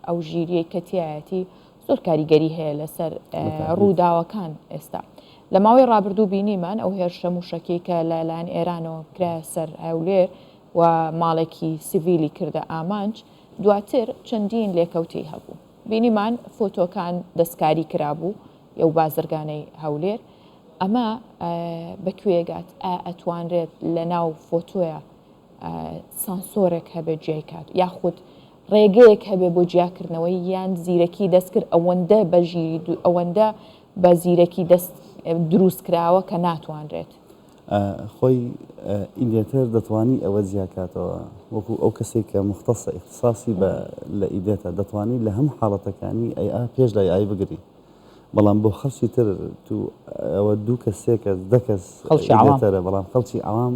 ئەو ژیریەی کە تایەتی زۆر کاریگەری هەیە لەسەر ڕووداوەکان ئێستا لە ماوەی ڕابردوو بینیمان ئەو هێرشە موشەکی کە لەلایەن ئێرانەوە کرایە سەر هەولێر و ماڵێکی سیڤیلی کردە ئامانج دواتر چەندین لێکەوتەی هەبوو بینیمان فۆتۆکان دەستکاری کرابوو یەو بازرگانەی هەولێر ئەمە بەکوێ گات ئا ئەتوانرێت لە ناو فۆتۆیە سانسۆرێک هەبێت جیای کات یاخود ڕێگەیەک هەبێ بۆ جیاکردنەوەی یان زیرەکی دەستکرد ئەوەندە بە ژیری ئەوەندە بە زیرەکی دەست دروست کراوە کە ناتوانرێت. خۆی editor دەتوانی ئەوە جیاکاتەوە وەکو ئەو کەسێک کە مختصە ئیختصاسی بە لە edit ە دەتوانی لە هەموو حاڵەتەکانی ئەی ئا پێش لای ئای بگری بەڵام بۆ خەڵکی تر تو ئەوە دوو کەس سێ کەس دە کەس خەڵکی عەوام. editor ە بەڵام خەڵکی عەوام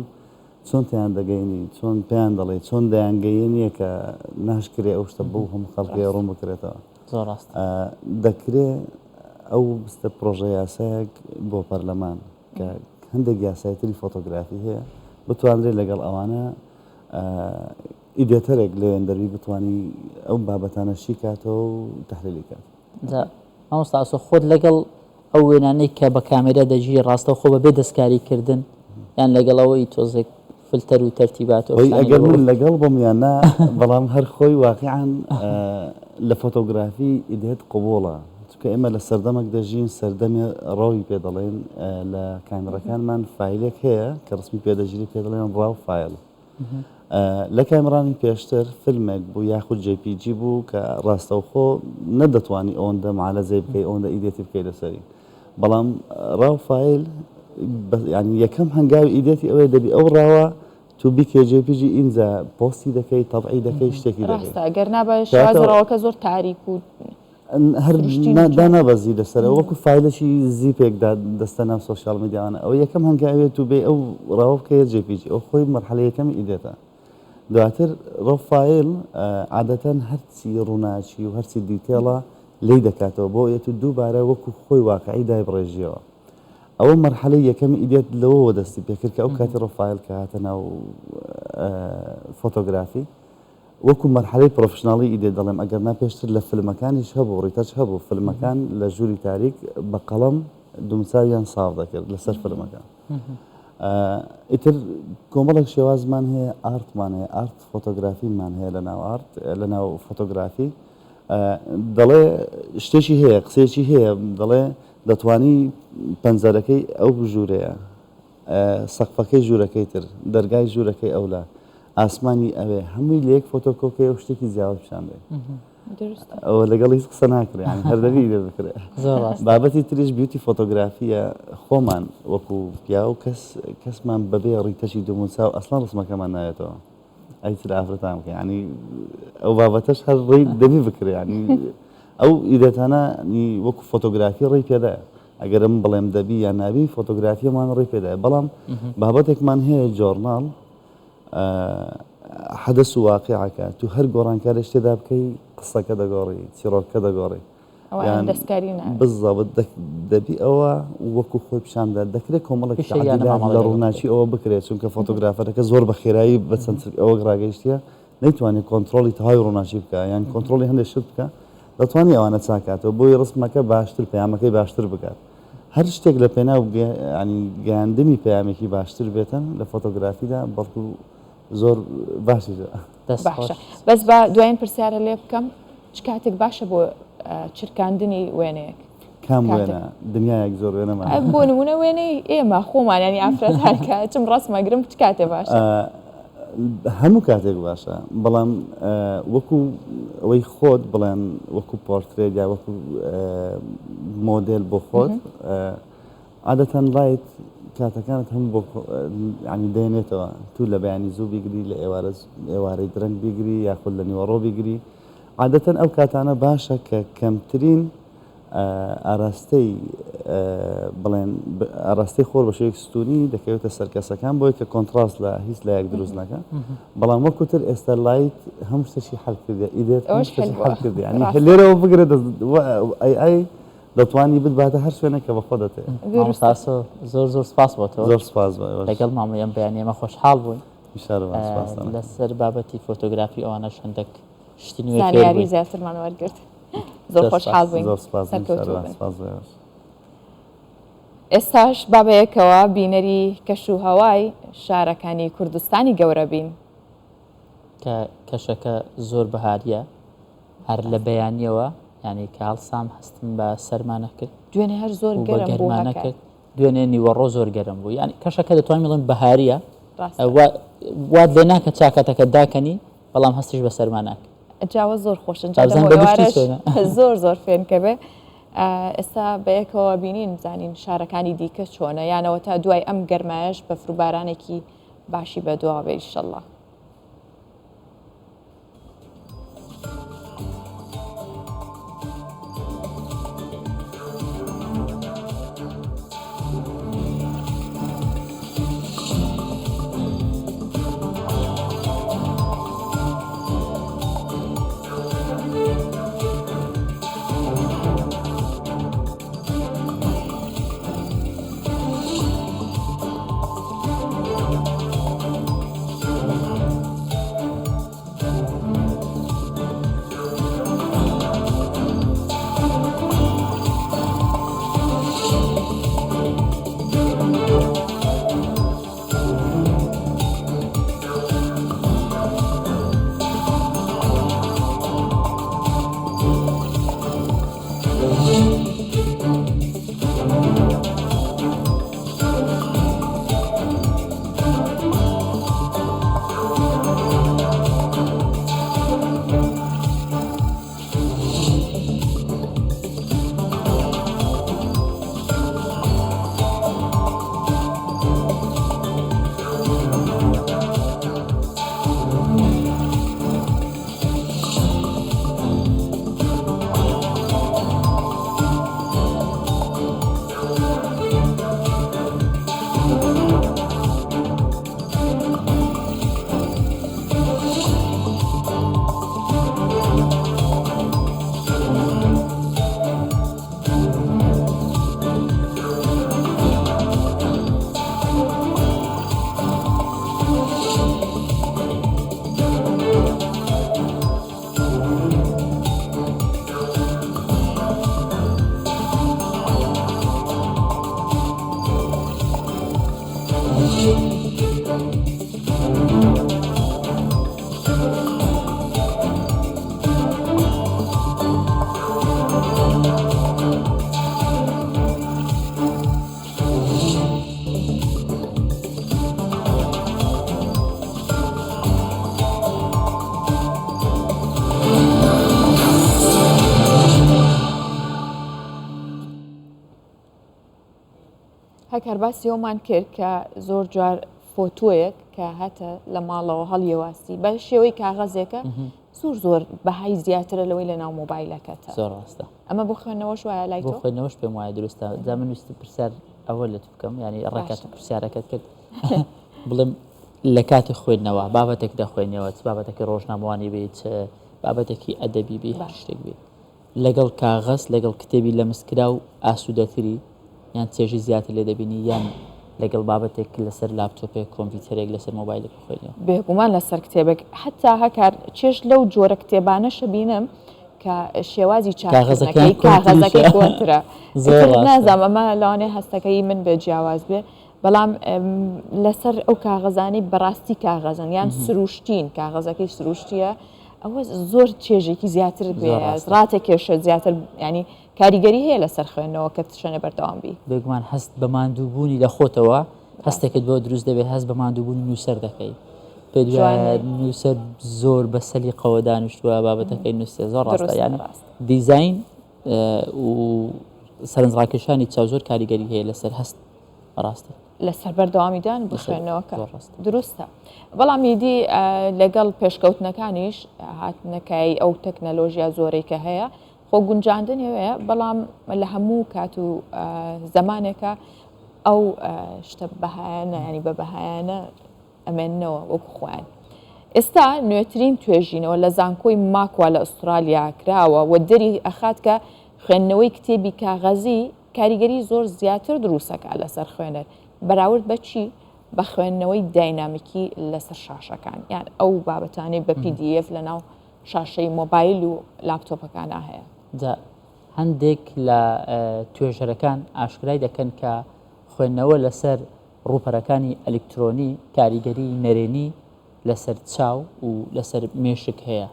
چۆن تێیان دەگەینی چۆن پێیان دەڵێی چۆن دەیانگەیەنیە کە ناشکرێ ئەو شتە بەو هەموو خەڵکەیە ڕوون بکرێتەوە زۆر ڕاستە. دەکرێ ئەو بستە پرۆژە یاسایەک بۆ پەرلەمان کە هەندێک یاسای تری فۆتۆگرافی هەیە بتوانرێت لەگەڵ ئەوانە editor ێک لەوێن دەربی بتانی ئەو بابەتانە شی کاتەوە و تحلیلی کات. جا مامۆستا ئاسۆ خۆت لەگەڵ ئەو وێنانەی کە بە کامێرا دەگیری ڕاستەوخۆ بەبێ دەستکاری کردن یان لەگەڵ ئەوەی تۆزێک فلتەر و تەرتیبات و خۆی ئەگەر من لەگەڵ بم یان نا بەڵام هەر خۆی واقیعەن لە فۆتۆگرافی edit قبوڵە چونکە ئێمە لە سەردەمەک دەژین سەردەمی raw ی پێ دەڵێن لە کامێڕەکانمان file ێک هەیە کە ڕسمی پێ دەگیری پێ دەڵێن raw file لە کامێڕانی پێشتر فیلمێک بوو یاخود JPG بوو کە ڕاستەوخۆ نەدەتوانی ئەوەندە معالەجەی بکەی ئەوەندە edit ی بکەی لەسەری بەڵام raw file ینی یەکەم هەنگاوی edit ی ئەوەیە دەبی ئەو raw ە تو بیکێ JPG ئینجا پۆستی دەکەی تەبعی دەکەی شتێکی دەکەی ڕاستە گەر نا بە شێوازی raw ەکە زۆر تاریک و هەر دانابەزی لەسەرەوە وەکو file ێکی zip ێک دەستە ناو social media وانە ئەوە یەکەم هەنگاوێت و بێ ئەو raw ە بکەیە JPG ئەو خۆی مەرحەلە یەکەمی edit ە دواتر raw file عادەتەن هەرچی ڕووناکی و هەرچی detail ە لی دەکاتەوە بۆ یەت و دووبارە وەکو خۆی واقعی دایبڕێژیەوە ئەوە مەرحەلەی یەکەمی edit لەوەوە دەستی پێکرد کە ئەو کاتی raw file کە هاتە ناو فۆتۆگرافی وەکو مەرحەلەی پرۆفشناڵی edit دەڵێم ئەگەر نا پێشتر لە فلمەکانیش هەبوو retouch هەبوو فلمەکان لە ژووری تاریک بە قەڵەم دومچاویان ساف دەکرد لەسەر فلمەکان ئیتر کۆمەڵێک شێوازمان هەیە art مان هەیە art فۆتۆگرافیمان هەیە لە ناو art لە ناو فۆتۆگرافی دەڵێ شتێکی هەیە قسەیەکی هەیە دەڵێ دەتوانی پەنجەرەکەی ئەو ژوورەیە سەقفەکەی ژوورەکەی تر، دەرگای ژوورەکەی ئەولا، ئاسمانی ئەوێ، هەمووی لە یەک فۆتۆ کۆکەی و شتێکی جیاواز پیشان دەی. ئەوە لەگەڵ هیچ قسە ناکرێ، یانی هەر دەبی ئیدە بکرێ. بابەتی تریش beauty فۆتۆگرافییە، خۆمان وەکو پیاو کەس کەسمان بەبێ retouch ی دەموچاو ئەسڵەن ڕسمەکەمان نایەتەوە. ئەی چ لە ئافرەتان بکەین یانی ئەو بابەتەش هەر ڕێی دەبی بکرێ یانی ئەو edit انە وەکو فۆتۆگرافی ڕێی پێدایە ئەگەر من بڵێم دەبی یان نابی فۆتۆگرافیەمان ڕێی پێدایە بەڵام بابەتێکمان هەیە journal حەدەس و واقعەکە تو هەر گۆڕانکارێک تێدا بکەی قسەکە دەگۆڕی چیڕۆکەکە دەگۆڕی. ئەوە دەستکاری نا بالضبط دەبی ئەوە وەکو خۆی پیشان بدات دەکرێت کۆمەڵێک پیشە یانە تعدیلات مامەڵەی لە لەگەڵ ڕووناکی ئەوە بکرێت چونکە فۆتۆگرافەرەکە زۆر بە خێرایی بە چەند ئەوەک ڕاگەیشتیە نەیتوانێت کۆنترۆڵی تەواوی ڕووناکی بکە یان کۆنترۆڵی هەندێک شت بکە دەتوانانی ئەوانە چاکاتەوە بۆی ڕسمەکە باشتر پەیامەکەی باشتر بکات هەر شتێک لە پێناو ینی گەیاندنی پەیامێکی باشتر بێتن لە فۆتۆگرافیدا بەڵکو زۆر باشیشە. دەست باشە خۆش. بەس با دوایین پرسیارە لێ بکەم چ کاتێک باشە بۆ چرکاندنی وێنەیەک؟ کام کاتێک وێنە؟ دنیایەک زۆر وێنەمان ئە، بۆ نمونە وێنەی ئێمە خۆمان ینی ئافرەتان کە چم ڕەسمەگرم چ کاتێ باشە؟ هەموو کاتێک باشە بەڵام وەکو ئەوەی خۆت بڵێن وەکو پۆرترێت یا وەکو مۆدێل بۆ خۆت عادەتەن light کاتەکانت هەموو بۆ یانی دەێنێتەوە تو لە بەیانی زوو بیگری لە ئێوارە ئێوارەی درەنگ بیگری یاخود لە نیوەڕۆ بیگری عادەتەن ئەو کاتانە باشە کە کەمترین ئاراستەی بڵێن ئاراستەی خۆر بە شێوەیەکی ستونی دەکەوێتە سەر کەسەکان بۆی کە contrast لە هیچ لایەک دروست نەکە بەڵام وەکو تر ئێستا light هەموو شتێکی حل کردێ edit ئەوەش هەموو شتێکی حل بووە. حل کردێ یعنی ڕاستە. لێرەوە بگرە دەست ئەی ئای دەتوانی بتباتە هەر شوێنێک کە بە خۆت دەتەوێت. مامۆستا ئاسۆ زۆر زۆر سپاس بۆ تۆ. زۆر سپاس بۆ ئێوەش. لەگەڵ مامۆی ئەم بەیانییە ئێمە خۆشحاڵ بووین. شارەوان سپاستان ئەکەم. لەسەر بابەتی فۆتۆگرافی ئەوانەش هەندێک شتی نوێ فێر زانیاری بووین. زیاترمان وەرگرت. زۆر زۆر خۆشحاڵ سپاس. بووین. زۆر سپاس سەرکەوتوو شارەوان بن. سپاس بۆ ئێوەش. ئێستاش با بەیەکەوە بینەری کەش و هەوای شارەکانی کوردستانی گەورە بین. کە کەشەکە زۆر بەهارییە هەر لە بەیانیەوە یعنی کە هەڵسام هەستم بە سەرما نەکرد دوێنێ هەر زۆر و بە گەرم بوو گەرما هەکە نەکرد دوێنێ نیوەڕۆ زۆر گەرم بوو یعنی کەشەکە دەتوانین بڵێن بەهاریە ڕاستە وات لێ ناکە چاکەتەکە داکەنی بەڵام هەستیش بە سەرما ناکە جاوە زۆر خۆشن جا بزان دەمەوە بە گشتی ئێوارەش چۆنە زۆر زۆر فێنکە بێ ئێستا بەیەکەوە بینین بزانین شارەکانی دیکە چۆنە یانەوە تا دوای ئەم گەرمایەش بەفر و بارانێکی باشی بەدواوە بێ ئیشەڵڵا. هەک هەر باسی ئەومان کرد کە زۆر جار فۆتۆیەک کە هاتە لە ماڵەوە هەڵیەواسی بە شێوەی کاغەزێکە زۆر زۆر بەهای زیاترە لەوەی لە ناو مۆبایلەکەتە زۆر ڕاستە ئەمە بۆ خوێندنەوەش وایە لای بۆ تۆ خوێندنەوەش پێم وایە دروستە جا من ویستم پرسیار ئەوە لە تو بکەم یعنی ڕێکات باشە. پرسیارەکەت کرد بڵێم لە کاتی خوێندنەوە بابەتێک دەخوێنیەوە چ بابەتێکی ڕۆژنامەوانی بێ چ بابەتێکی ئەدەبی بێ هەر باش. شتێک بێ. لەگەڵ کاغەز لەگەڵ کتێبی لەمسکراو ئاسوودەتری یان چێژی زیاتر لێ دەبینی یان لەگەڵ بابەتێک لەسەر لاپتۆپێک کۆمپیوتەرێک لەسەر مۆبایلێک بخوێنیەوە؟ بێگومان لەسەر کتێبێک حتا هەکار چێژ لەو جۆرە کتێبانەشە بینم کە شێوازی چاپکردنەکەی کاغەزەکەی کۆنترە نازانم ئەمە لەوانەیە هەستەکەی من بێ جیاواز بێ بەڵام لەسەر ئەو کاغەزانەی بەڕاستی کاغەزن یان سروشتین کاغەزەکەی سروشتیە ئەوە زۆر چێژێکی زیاتر بێ ڕاتە کێشە زیاتر ینی کاریگەری هەیە لەسەر خوێندنەوە کە چەنێ بەردەوام بی. بێگومان هەست بە ماندووبوونی لە خۆتەوە هەستێکت بۆ دروست دەبێت هەست بە ماندووبوونی نووسەر دەکەی پێت وایە نووسەر زۆر بە سەلیقەوە دانیشتووە بابەتەکەی نووسێ زۆر ڕاستە یان دیزین و سەرنجڕاکێشانی چاو زۆر کاریگەری هەیە لەسەر هەست ڕاستە لەسەر بەردەوامیدان بۆ خوێندنەوەکە دروستە بەڵام ئیدی لەگەڵ پێشکەوتنەکانیش هاتنەکای ئەو تەکنەلۆژیا زۆرەی کە هەیە خۆ گونجاندن هەیە بەڵام لە هەموو کات و زەمانێکە ئەو شتە بەهایانە ینی بە بەهایانە ئەمێننەوە وەکو خۆیان. ئێستا نوێترین توێژینەوە لە زانکۆی ماکوا لە ئوسترالیا کراوە و دەری ئەخات کە خوێندنەوەی کتێبی کاغەزی کاریگەری زۆر زیاتر دروستەکە لەسەر خوێنەر بەراورد بە چی؟ بە خوێندنەوەی داینامیکی لەسەر شاشەکان یان ئەو بابەتانەی بە PDF لەناو شاشەی مۆبایل و لاپتۆپەکانا هەیە. جا هەندێک لە توێژەرەکان ئاشکرای دەکەن کە خوێندنەوە لەسەر ڕووپەرەکانی ئەلیکترۆنی کاریگەری نەرێنی لەسەر چاو و لەسەر مێشک هەیە.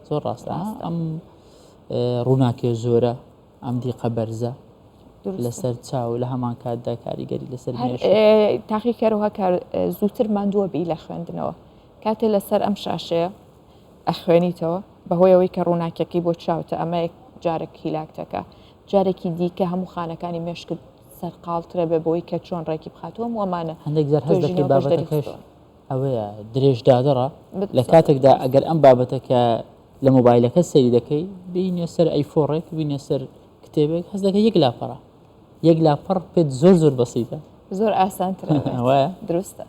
زۆر ڕاستە ئەم ڕووناکیە زۆرە ئەم دیقە بەرزە لەسەر چاو لە هەمان کاتدا کاریگەری لەسەر تاقیکەرەوە کار زووتر ماندووە بی لە خوێندنەوە کاتێ لەسەر ئەم شاشەیە ئەخوێنیتەوە بەهۆی ئەوەی کە ڕووناکیەکەی بۆ چاوتە ئەمە یەک جارێک هیلاکتەکە جارێکی دیکە هەموو خانەکانی مێشکت سەرقاڵترە بێ بۆی کە چۆن ڕێکی بخاتەوە هەموو ئەمانە هەندێک جار هەست دەکەی بابەتەکەش ئەوەیە درێژدادڕە لە کاتێکدا ئەگەر ئەم بابەتە کە لە مۆبایلەکە سەیری دەکەی بینە سەر ئەیفۆڕێک بینە سەر کتێبێک هەست دەکەی یەک لاپەڕە یەک لاپەڕ پێت زۆر زۆر بەسیتە زۆر ئاسانترە دروستە.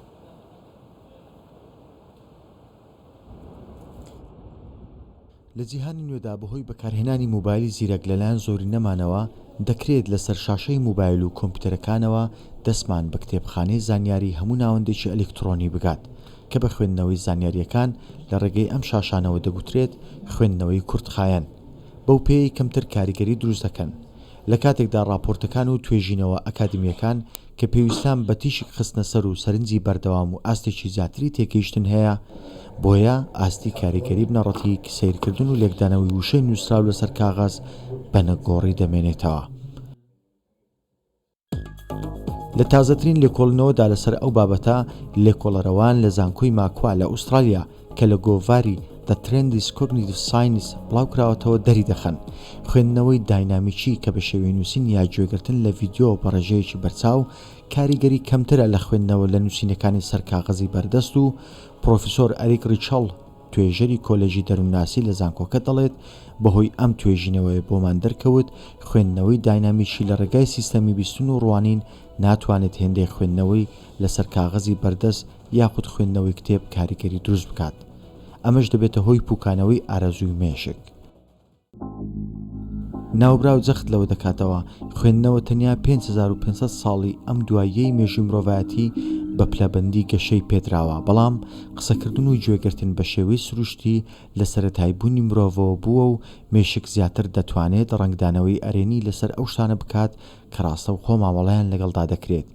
لە جیهانی نوێدا بەهۆی بەکارهێنانی مۆبایلی زیرەک لەلایەن زۆرینەمانەوە، دەکرێت لەسەر شاشەی مۆبایل و کۆمپیوتەرەکانەوە دەستمان بە کتێبخانەی زانیاری هەموو ناوەندێکی ئەلیکتڕۆنی بگات، کە بە خوێندنەوەی زانیارییەکان لە ڕێگەی ئەم شاشانەوە دەگوترێت خوێندنەوەی کورتخایەن، بەو پێیەی کەمتر کاریگەری دروست دەکەن. لە کاتێکدا ڕاپۆرتەکان و توێژینەوە ئەکادیمییەکان کە پێویستان بە تیشک خستنە سەر و سەرنجی بەردەوام و ئاستێکی زیاتری تێگەیشتن هەیە، بۆیە ئاستی کاریگەری بنەڕەتیی سەیرکردن و لێکدانەوەی وشەی نووسراو لەسەر کاغەز بە نەگۆڕی دەمێنێتەوە. لە تازەترین لێکۆڵینەوەدا لەسەر ئەو بابەتە، لێکۆڵەرەوان لە زانکۆی ماکوا لە ئوسترالیا کە لە گۆڤاری The Trends Cognitive Science بڵاوکراوەتەوە دەریدەخەن خوێندنەوەی داینامیکی کە بە شێوەی نووسین یا گوێگرتن لە ڤیدیۆ بە ڕێژەیەکی بەرچاو کاریگەری کەمترە لە خوێندنەوە لە نووسینەکانی سەر کاغەزی بەردەست و پڕۆفیسۆر ئەریک ڕیچڵ توێژەری کۆلێژی دەروونناسی لە زانکۆکە دەڵێت بەهۆی ئەم توێژینەوەیە بۆمان دەرکەوت خوێندنەوەی داینامیکی لە ڕێگای سیستەمی بیستن و ڕوانین ناتوانێت هێندەی خوێندنەوەی لەسەر کاغەزی بەردەست یاخود خوێندنەوەی کتێب کاریگەری دروست بکات ئەمەش دەبێتە هۆی پوکانەوەی ئارەزووی مێشک. ناوبراو جەخت لەوە دەکاتەوە، خوێندنەوە تەنیا 5500 ساڵی ئەم دواییەی مێژووی مرۆڤایەتی بە پلەبەندی گەشەی پێدراوە، بەڵام قسەکردن و گوێگرتن بە شێوەی سروشتی لە سەرەتای بوونی مرۆڤەوە بووە و مێشک زیاتر دەتوانێت ڕەنگدانەوەی ئەرێنی لەسەر ئەو شتانە بکات کە ڕاستەوخۆ مامەڵەیان لەگەڵدا دەکرێت.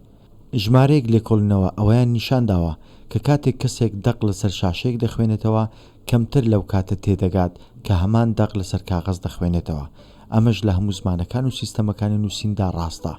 ژمارەیەک لێکۆڵینەوە ئەوەیان نیشانداوە کە کاتێک کەسێک دەق لەسەر شاشەیەک دەخوێنێتەوە کەمتر لەو کاتە تێدەگات کە هەمان دەق لەسەر کاغەز دەخوێنێتەوە، ئەمەش لە هەموو زمانەکان و سیستەمەکانی نووسیندا ڕاستە.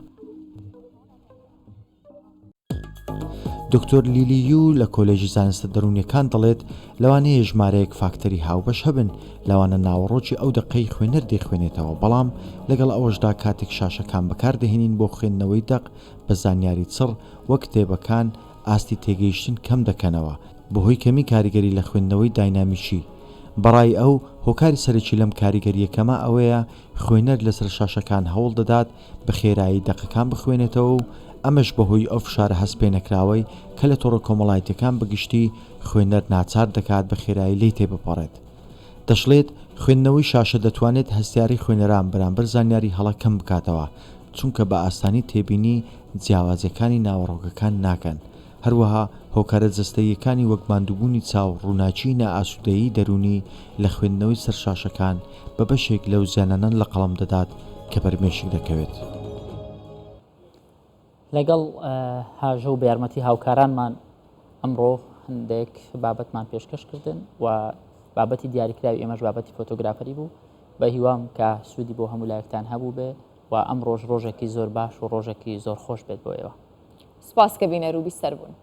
دکتۆر لیلی یو لە کۆلێژی زانستە دەروونیەکان دەڵێت، لەوانەیە ژمارەیەک فاکتەری هاوبەش هەبن، لەوانە ناوەڕۆکی ئەو دەقەی خوێنەر دەیخوێنێتەوە، بەڵام لەگەڵ ئەوەشدا کاتێک شاشەکان بەکاردەهێنین بۆ خوێندنەوەی دەق بە زانیاری چڕ وەک کتێبەکان ئاستی تێگەیشتن کەم دەکەنەوە بەهۆی کەمی کاریگەری لە خوێندنەوەی داینامیکی. بەڕای ئەو، هۆکاری سەرەکی لەم کاریگەرییە کەمە ئەوەیە خوێنەر لەسەر شاشەکان هەوڵ دەدات بە خێرایی دەقەکان بخوێنێتەوە و ئەمەش بەهۆی ئەو فشارە هەستپێنەکراوەی کە لە تۆڕە کۆمەڵایەتییەکان بە گشتی خوێنەر ناچار دەکات بە خێرایی لێی تێبپەڕێت. دەشڵێت، خوێندنەوەی شاشە دەتوانێت هەستیاری خوێنەران بەرامبەر زانیاری هەڵە کەم بکاتەوە، چونکە بە ئاسانی تێبینی جیاوازییەکانی ناوەڕۆکەکان ناکەن. هەروەها هۆکارە جەستەییەکانی وەک ماندووبوونی چاو، ڕووناکیی نائاسوودەیی دەروونی لە خوێندنەوەی سەر شاشەکان بە بەشێک لەو زیانانە لەقەڵەم دەدات کە بەر مێشک دەکەوێت. لەگەڵ هاژە و بە یارمەتی هاوکارانمان ئەمڕۆ هەندێک بابەتمان پێشکەش کردن و بابەتی دیاریکراوی ئێمەش بابەتی فۆتۆگرافەری بوو بە هیوام کە سوودی بۆ هەموو لایەکتان هەبوو بێ و ئەم ڕۆژ ڕۆژێکی زۆر باش و ڕۆژێکی زۆر خۆش بێت بۆ ئێوە. سپاس کە بینەر و بیسەر بوون.